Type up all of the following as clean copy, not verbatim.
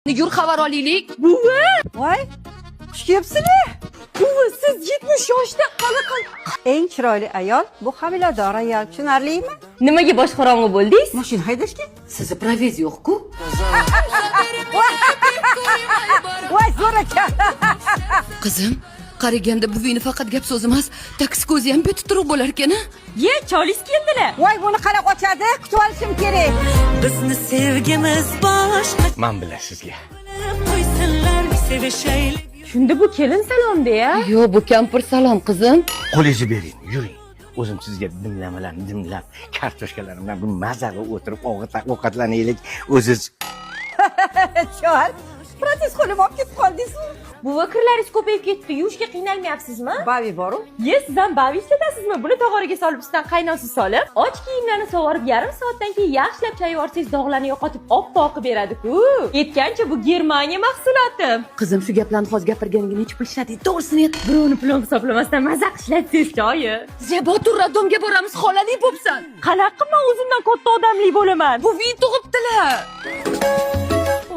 Yur, xabar olaylik. Buvi! Voy, xush kelibsizlar. Buvi, siz 70 yoshda qanaqa? Eng chiroyli ayol bu homilador ayol, tushunarlimi? Nimaga bosh qorong'i bo'ldingiz? Mashina haydashga. Sizni праванgiz yo'q-ku. Voy, zo'r ekan. Qizim, qaraganda buvingni faqat gap so'z emas, taksi ko'zi ham beti bo'lar ekan, a? Ye, cholingiz keldilar. Voy, buni qanaqa ochadi? Kutib olishim kerak. Bizni sevgimiz boshqa. Man bilan sizga. Qo'ysinlar, sevishaylik. Shunda bu kelin salomda ya. Yo'q, bu kampir salom, qizim. Qo'lingizni bering, yuring. O'zim sizga dimlamalarni dimlab, kartoshkalar bilan bir maza qilib o'tirib ovqatlanaylik. O'ziz Chol, protez qo'lim olib ketib qoldingizmi? Buvi, kirlaringiz ko'payib ketdi. Yuvishga qiynalmayapsizmi? Bavi boru. Ye, siz ham bavi ishlatasizmi? Buni tog'oraga solib, ustidan qaynoq suv solib, och kiyimlarni sovurib, yarim soatdan keyin yaxshilab chayib yuborsangiz, dog'larni yo'qotib, oppoq qilib beradi-ku. Aytgancha, bu Germaniya mahsuloti. Qizim, shu gaplarni hozir gapirganingga necha pul ishlading? To'g'risini ayt. Birovni pulini hisoblamasdan maza qilib ishlatsangiz choyi. Zebo, роддом ga boramiz, xolali bo'psan. Qanaqa man o'zimdan katta odamli bo'laman? Buving tug'ibdilar.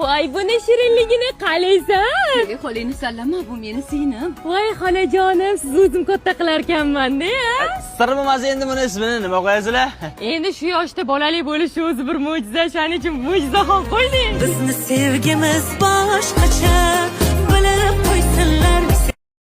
Voy, buni shirinligini qalaysan? Ey, xolangni sallama, bu meni singlim. Voy, xolajonim, siz o'zim katta qilarkanman-da. Sir bo'lmasa, endi buni ismini nima qo'yasizlar? Endi shu yoshda bolali bo'lishi o'zi bir mo'jiza, shuning uchun Mo'jizaxon qo'yding. Bizni sevgimiz boshqacha, bilib qo'ysinlar.